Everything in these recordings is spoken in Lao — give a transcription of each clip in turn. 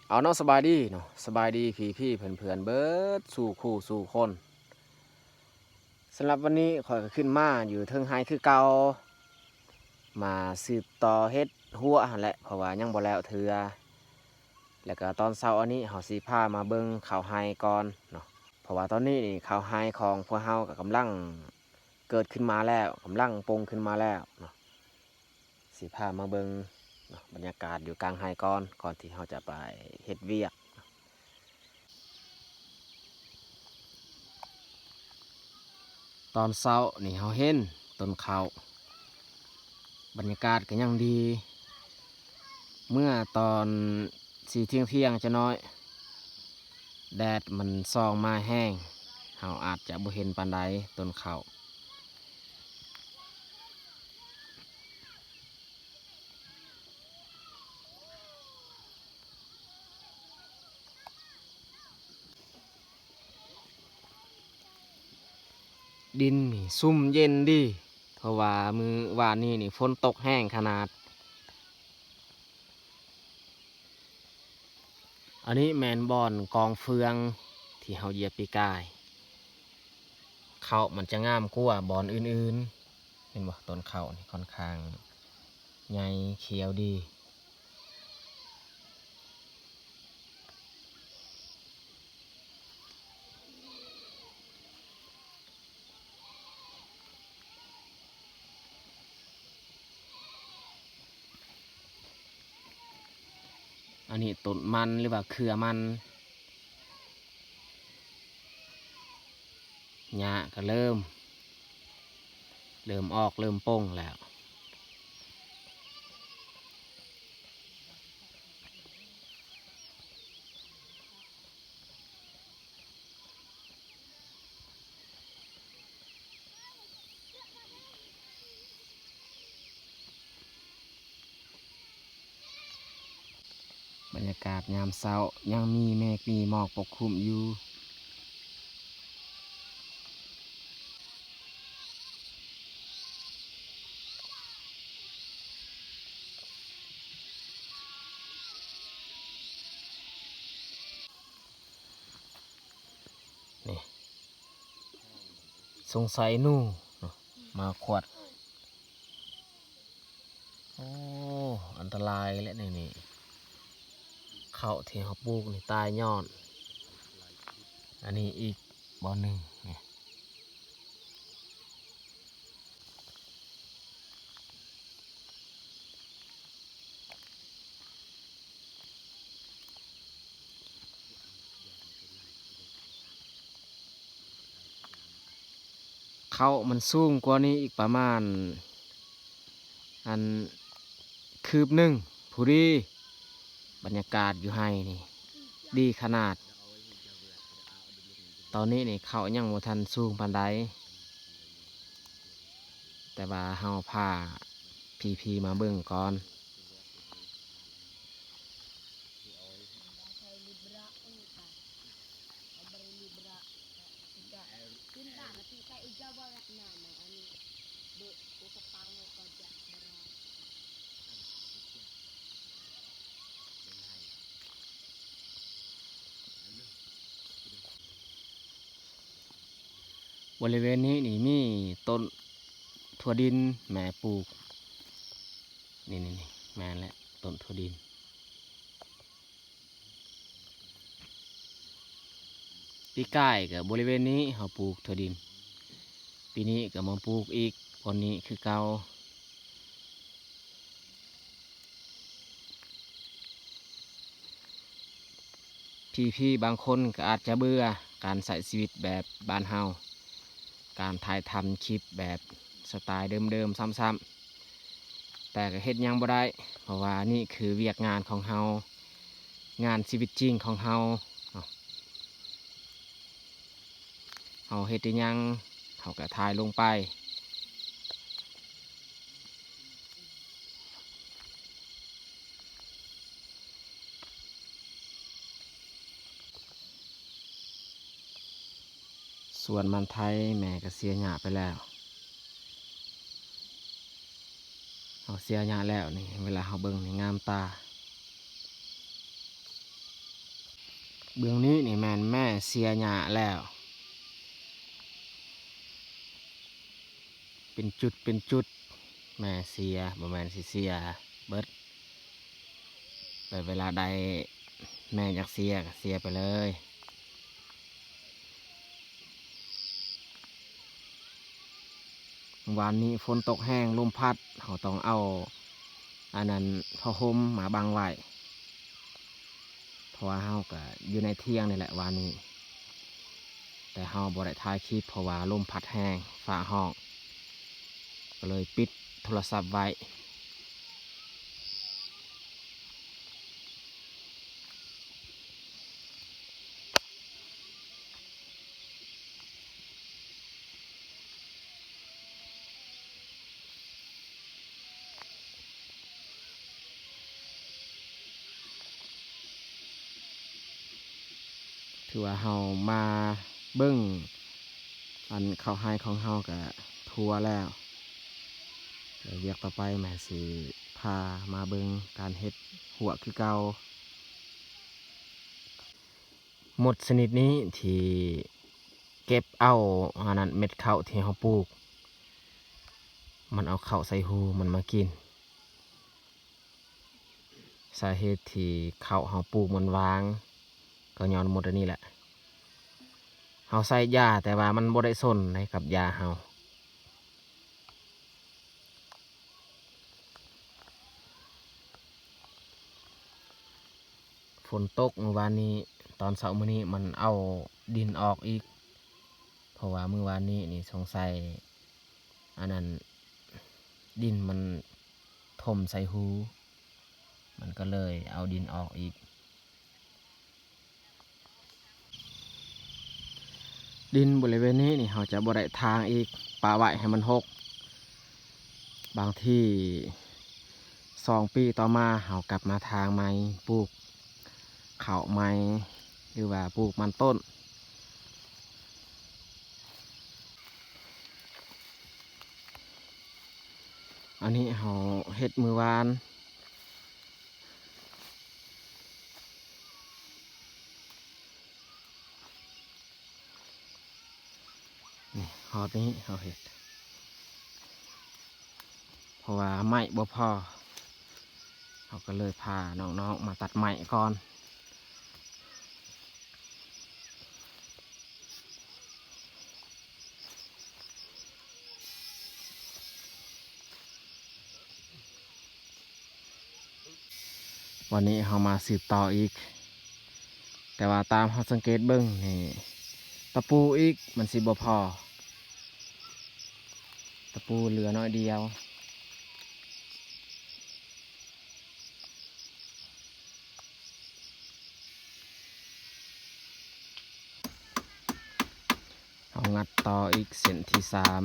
ເອົາເນາະ ສະບາຍດີເນາະ ສະບາຍດີພີ່ໆເພື່ອນໆເບິດສູ່ຄູ່ສູ່ຄົນ. ສຳລັບວັນນີ້ຂ້ອຍກໍຂຶ້ນມາຢູ່ເທິງໄຮ່ຄືເກົ່າ ມາສືບຕໍ່ເຮັດຮົ້ວຫັ້ນແຫຼະ ເພາະວ່າຍັງບໍ່ແລ້ວເທື່ອ. ແລ້ວກໍຕອນເຊົ້າອັນນີ້ເຮົາຊິພາມາເບິ່ງເຂົ້າໄຮ່ກ່ອນເນາະ ເພາະວ່າຕອນນີ້ນີ້ເຂົ້າໄຮ່ຂອງພວກເຮົາກໍກຳລັງເກີດຂຶ້ນມາແລ້ວ ກຳລັງປົ່ງຂຶ້ນມາແລ້ວເນາະ. ຊິພາມາເບິ່ງເນາະ ບັນຍາກາດຢູ່ກາງໄຮ່ກ່ອນ ກ່ອນທີ່ເຮົາຈະໄປເຮັດວຽກ. ຕອນເຊົ້ານີ້ເຮົາເຫັນຕົ້ນເຂົ້າ ບັນຍາກາດກໍຍັງດີ. ເມື່ອຕອນຊິທ່ຽງໆຈັກໜ້ອຍ ແດດມັນສ່ອງມາແຮງ ເຮົາອາດຈະບໍ່ເຫັນປານໃດຕົ້ນເຂົ້າ. ດິນນີ້ຊຸ່ມເຢັນດີ ເພາະວ່າມື້ວານນີ້ນີ້ຝົນຕົກແຮງຂະໜາດ. ອັນນີ້ແມ່ນບ່ອນກອງເຟືອງທີ່ເຮົາຢຽບປີກາຍ. ເຂົ້າມັນຈະງາມກວ່າບ່ອນອື່ນໆ ເຫັນບໍ່? ຕົ້ນເຂົ້ານີ້ຂ້ອນຂ້າງໃຫຍ່ຂຽວດີ. ອັນນີ້ຕົ້ນມັນ ຫຼືວ່າເຄືອມັນ ຫຍ້າກໍເລີ່ມ ເລີ່ມອອກ ເລີ່ມປົ່ງແລ້ວ. ບັນຍາກາດຍາມເຊົ້າ ຍັງມີເມກມີໝອກປົກຄຸມຢູ່. ນີ້ ສົງໄສໜູເນາະ ມາຂວດ. ໂອ້ ອັນຕະລາຍແຫຼະນີ້ ນີ້ ເຂົ້າທີ່ເຮົາປູກນີ້ຕາຍຍ້ອນ ອັນນີ້ອີກບ່ອນໜຶ່ງນີ້. ເຂົ້າມັນສູງກວ່ານີ້ອີກປະມານ ອັນ ຄືບໜຶ່ງພໍດີ. ບັນຍາກາດຢູ່ໄຮ່ນີ້ດີຂະໜາດ. ຕອນນີ້ນີ້ເຂົ້າຍັງບໍ່ທັນສູງປານໃດ ແຕ່ວ່າເຮົາພາ ພີໆ ມາເບິ່ງກ່ອນ. ບໍລິເວນນີ້ນີ້ມີຕົ້ນຖົ່ວດິນແມ່ປູກ ນີ້ໆ ແມ່ນແຫຼະ ຕົ້ນຖົ່ວດິນ. ປີກາຍກໍບໍລິເວນນີ້ເຮົາປູກຖົ່ວດິນ ປີນີ້ກໍມາປູກອີກບ່ອນນີ້ຄືເກົ່າ. ພີ່ໆ ບາງຄົນກໍອາດຈະເບື່ອການໃຊ້ຊີວິດແບບບ້ານເຮົາ, ການຖ່າຍທຳຄລິບແບບສະໄຕລ໌ເດີມໆ ຊ້ຳໆ, ແຕ່ກໍເຮັດຫຍັງບໍ່ໄດ້ ເພາະວ່ານີ້ຄືວຽກງານຂອງເຮົາ, ງານຊີວິດຈິງຂອງເຮົາເນາະ. ເຮົາເຮັດອີ່ຫຍັງ ເຮົາກໍຖ່າຍລົງໄປ. ສວນມັນໄທແມ່ກໍເສຍຫຍ້າໄປແລ້ວ. ເຮົາເສຍຫຍ້າແລ້ວນີ້ ເວລາເຮົາເບິ່ງນີ້ງາມຕາ. ເບື້ອງນີ້ນີ້ແມ່ນແມ່ເສຍຫຍ້າແລ້ວ ເປັນຈຸດເປັນຈຸດ ແມ່ເສຍ ບໍ່ແມ່ນຊິເສຍເບິດ ແຕ່ເວລາໃດແມ່ຢາກເສຍກໍເສຍໄປເລີຍ. ວານນີ້ຝົນຕົກແຮງ ລົມພັດ ເຮົາຕ້ອງເອົາອັນນັ້ນ ຜ້າຫົ່ມມາບັງໄວ້ ເພາະວ່າເຮົາກະຢູ່ໃນຖຽງນີ້ແຫຼະວານນີ້ ແຕ່ເຮົາບໍ່ໄດ້ຖ່າຍຄລິບ ເພາະວ່າລົມພັດແຮງ ຟ້າຮ້ອງ ກໍເລີຍປິດໂທລະສັບໄວ້. ຖືວ່າເຮົາມາເບິ່ງອັນເຂົ້າໄຮ່ຂອງເຮົາກະທົ່ວແລ້ວ ແລ້ວວຽກຕໍ່ໄປແມ່ຊິພາມາເບິ່ງການເຮັດຮົ້ວຄືເກົ່າ. ມົດຊະນິດນີ້ທີ່ເກັບເອົາອັນນັ້ນ ເມັດເຂົ້າທີ່ເຮົາປູກ ມັນເອົາເຂົ້າໃສ່ຮູມັນມາກິນ. ສາເຫດທີ່ເຂົ້າເຮົາປູກມັນຫວ່າງ ກໍຍ້ອນມົດອັນນີ້ແຫຼະ. ເຮົາໃສ່ຢາ ແຕ່ວ່າມັນບໍ່ໄດ້ສົນໃດກັບຢາເຮົາ. ຝົນຕົກມື້ວານນີ້ ຕອນເຊົ້າມື້ນີ້ມັນເອົາດິນອອກອີກ ເພາະວ່າມື້ວານນີ້ນີ້ສົງໄສອັນນັ້ນ ດິນມັນຖົມໃສ່ຮູ ມັນກໍເລີຍເອົາດິນອອກອີກ. ດິນບໍລິເວນນີ້ນີ້ ເຮົາຈະບໍ່ໄດ້ຖາງອີກ ປະໄວ້ໃຫ້ມັນຮົກ. ບາງທີສອງປີຕໍ່ມາ ເຮົາກັບມາຖາງໃໝ່ ປູກເຂົ້າໃໝ່ ຫຼືວ່າປູກມັນຕົ້ນ. ອັນນີ້ເຮົາເຮັດມື້ວານ. ນີ້ ຮອດນີ້ເຮົາເຮັດ ເພາະວ່າໄມ້ບໍ່ພໍ ເຮົາກໍເລີຍພານ້ອງໆມາຕັດໄມ້ກ່ອນ. ວັນນີ້ເຮົາມາສືບຕໍ່ອີກ ແຕ່ວ່າຕາມເຮົາສັງເກດເບິ່ງນີ້ ຕະປູອີກມັນຊິບໍ່ພໍ ຕະປູເຫຼືອໜ້ອຍດຽວ. ເຮົາງັດຕໍ່ອີກເສັ້ນທີສາມ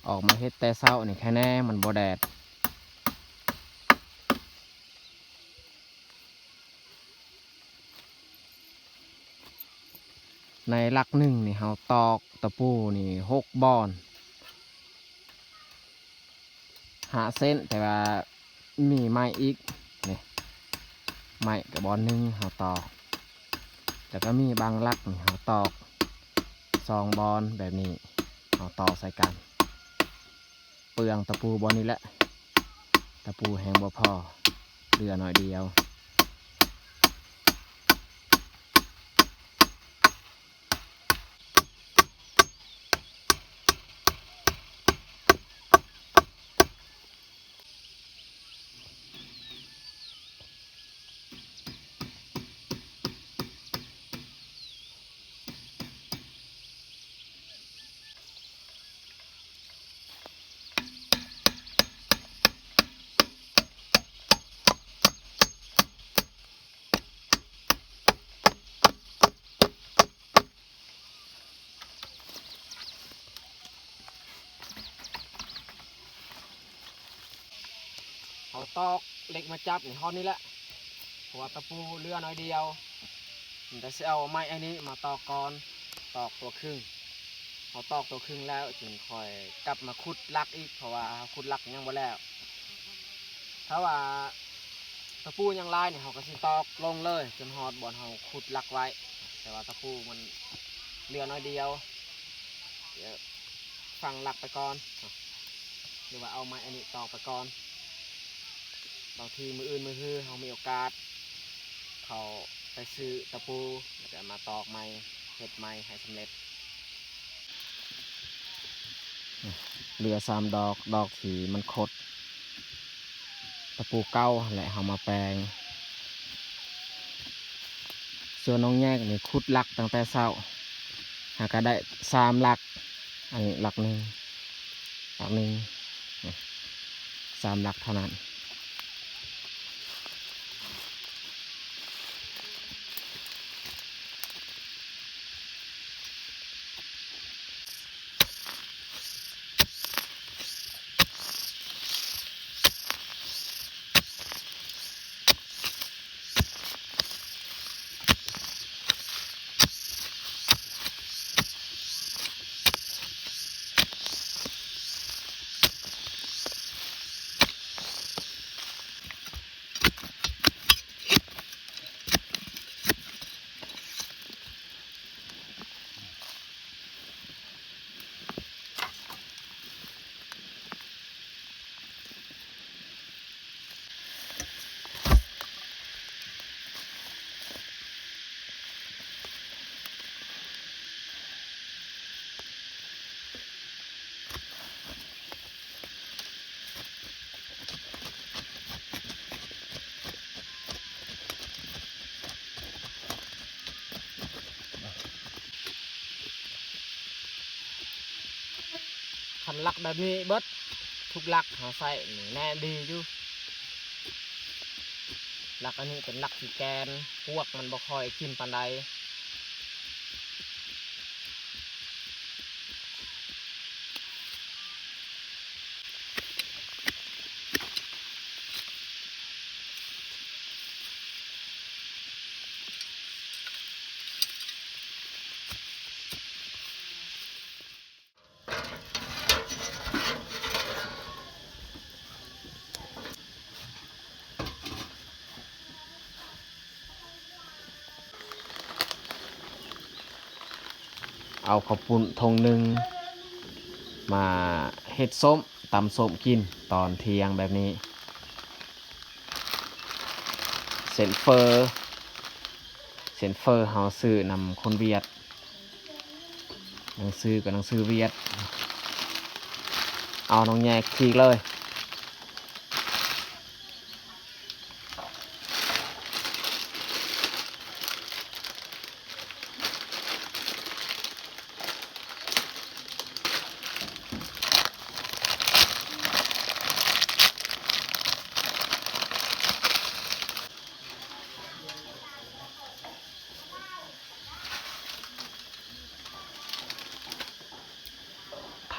ອອກມາເຮັດແຕ່ເຊົ້ານີ້ ແຄ່ແນ່ມັນບໍ່ແດດ. ໃນຫຼັກໜຶ່ງນີ້ ເຮົາຕອກຕະປູນີ້ຫົກບ່ອນ ຫ້າເສັ້ນ ແຕ່ວ່າມີໄມ້ອີກ ນີ້ ໄມ້ກະບ່ອນໜຶ່ງເຮົາຕອກ ແລ້ວກະມີບາງຫຼັກນີ້ເຮົາຕອກສອງບ່ອນ ແບບນີ້ເຮົາຕໍ່ໃສ່ກັນ. ເປືອງຕະປູບ່ອນນີ້ແຫຼະ ຕະປູແຮງບໍ່ພໍ ເຫຼືອໜ້ອຍດຽວ. ເຮົາຕອກເຫຼັກມາຈັບນີ້ ຮອດນີ້ແຫຼະ ເພາະວ່າຕະປູເຫຼືອໜ້ອຍດຽວ ມັນຈະຊິເອົາໄມ້ອັນນີ້ມາຕອກກ່ອນ ຕອກຕົວຄຶ່ງ. ເຮົາຕອກຕົວຄຶ່ງແລ້ວ ຈຶ່ງຄ່ອຍກັບມາຂຸດຫຼັກອີກ ເພາະວ່າເຮົາຂຸດຫຼັກຍັງບໍ່ແລ້ວ. ຖ້າວ່າຕະປູຍັງຫຼາຍນີ້ ເຮົາກໍຊິຕອກລົງເລີຍ ຈົນຮອດບ່ອນເຮົາຂຸດຫຼັກໄວ້. ແຕ່ວ່າຕະປູມັນເຫຼືອໜ້ອຍດຽວ ດຽວຝັງຫຼັກໄປກ່ອນ ຫຼືວ່າເອົາໄມ້ອັນນີ້ຕອກໄປກ່ອນ. ບາງທີມື້ອື່ນມື້ຮືເຮົາມີໂອກາດ ເຂົາໄປຊື້ຕະປູ ແລ້ວກໍມາຕອກໃໝ່ ເຮັດໃໝ່ໃຫ້ສຳເລັດ. ເຫຼືອສາມດອກ ດອກທີ່ມັນຄົດ ຕະປູເກົ່າຫັ້ນແຫຼະ ເຮົາມາແປງ. ສ່ວນນ້ອງແຍກນີ້ຂຸດຫຼັກຕັ້ງແຕ່ເຊົ້າ ຫາກະໄດ້ສາມຫຼັກ. ອັນນີ້ຫຼັກໜຶ່ງ ຫຼັກໜຶ່ງ ສາມຫຼັກເທົ່ານັ້ນ. ຄັນຫຼັກແບບນີ້ເບິດທຸກຫຼັກ ເຮົາໃຊ້ນີ້ແນ່ນດີຢູ່. ຫຼັກອັນນີ້ເປັນຫຼັກທີ່ແກ່ນ ປວກມັນບໍ່ຄ່ອຍກິນປານໃດ. ເອົາເຂົ້າປຸ້ນຖົງໜຶ່ງມາເຮັດສົ້ມ ຕຳສົ້ມກິນຕອນທ່ຽງແບບນີ້. ເສັ້ນເຝີ ເສັ້ນເຝີເຮົາຊື້ນຳຄົນຫວຽດ ໜັງສືກໍໜັງສືຫວຽດ. ເອົາ ນ້ອງແຍກສີກເລີຍ.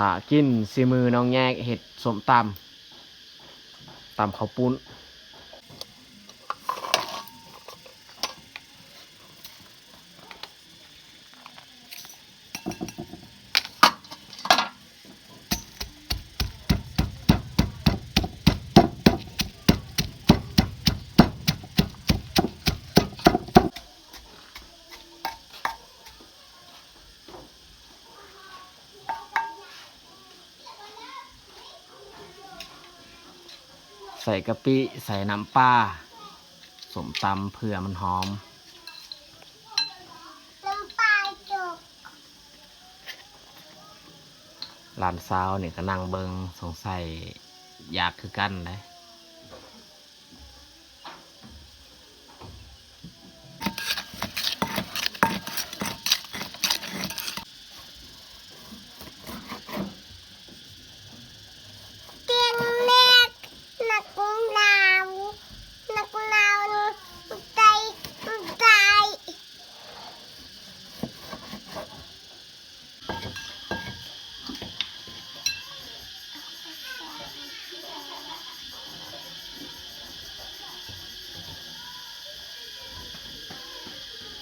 ຖ້າກິນສີມືນ້ອງແຍກເຮັດສົ້ມຕຳ ຕຳເຂົ້າປຸ້ນ. ໃສ່ກະປິ ໃສ່ນ້ຳປາ ສົ້ມຕຳເພື່ອມັນຫອມ. ຫຼານສາວນີ້ກໍນັ່ງເບິ່ງ ສົງໄສຢາກຄືກັນເດ້.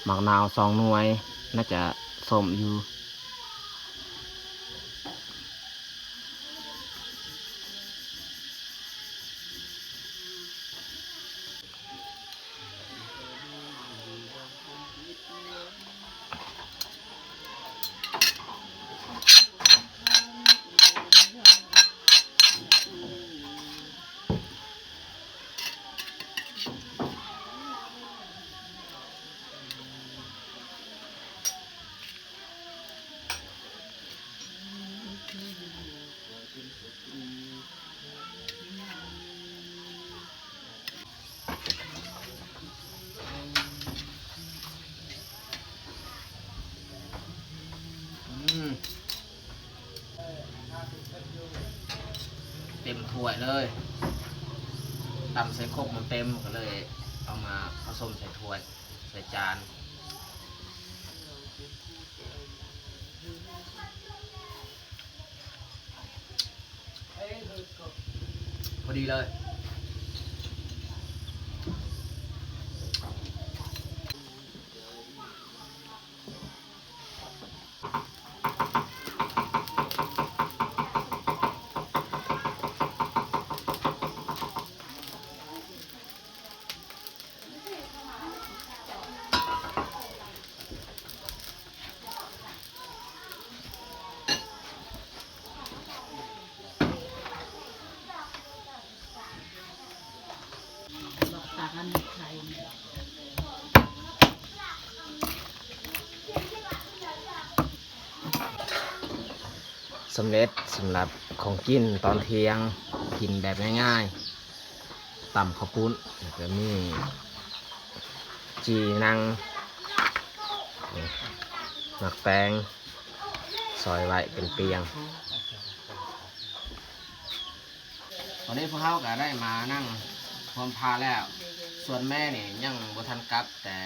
ໝາກນາວສອງໜ່ວຍ ໜ້າຈະສົ້ມຢູ່. อืม เต็มถ้วยเลย ตำใส่ครกมันเต็ม ก็เลยเอามาผสมใส่ถ้วย ใส่จาน พอดีเลย สำเร็จสำหรับของกินตอนเที่ยง กินแบบง่ายๆ ตำข้าวปุ้น แล้วก็มีจี่หนัง นี่ หมากแตง ซอยไว้เป็นเปียง ตอนนี้พวกเราก็ได้มานั่งรวมพาแล้ว ส่วนแม่นี่ยังบ่ทันกลับแต่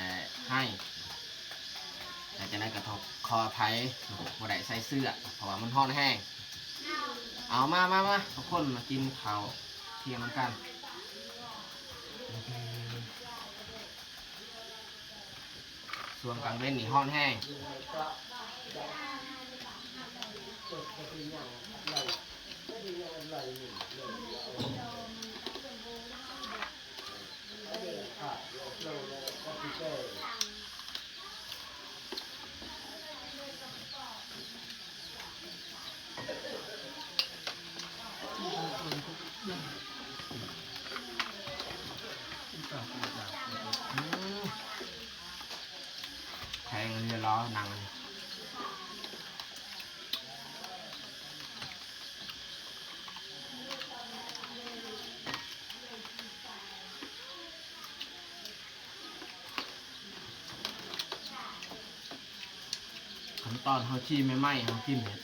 ไฮ่ แต่จั่งใด๋ก็ต้องขออภัย บ่ได้ใส่เสื้อ เพราะว่ามันร้อนแฮง เอา มา มา มา ทุกคนมากินข้าวเที่ยงนำกัน ช่วงกลางเว็นนี่ร้อนแฮง อืม แพงอันนี้ล้อหนัง คันตอนเฮาชีใหม่ๆ เฮากินเห็ด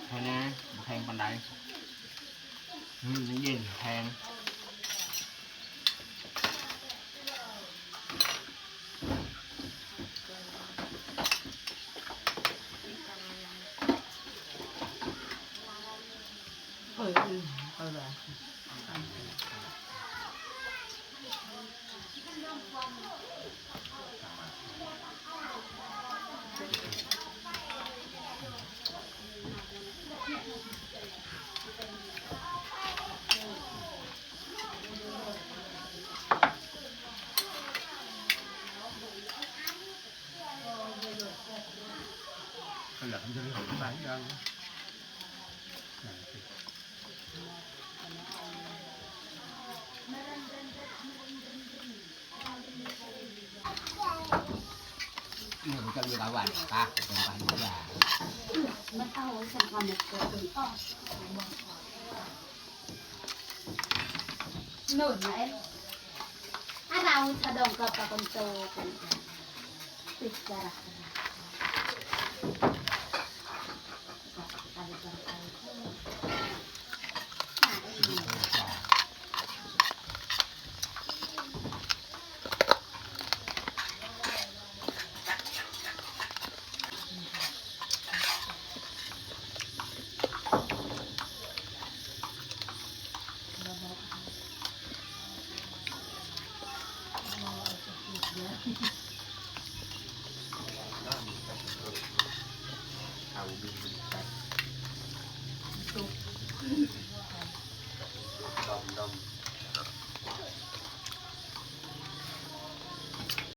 แพงแน่ บ่แพงปานใด อืม มันเย็น แพง เออ เออ เอาละ ขนาดมันจะเหลือหลายอย่าง มันก็มีหลายวันปะ เป็นวันยา มันเอาสังคมเกิดขึ้นออก นู่นไหม ถ้าเราสะดองกับปะคนโตกัน ติดกระดาษ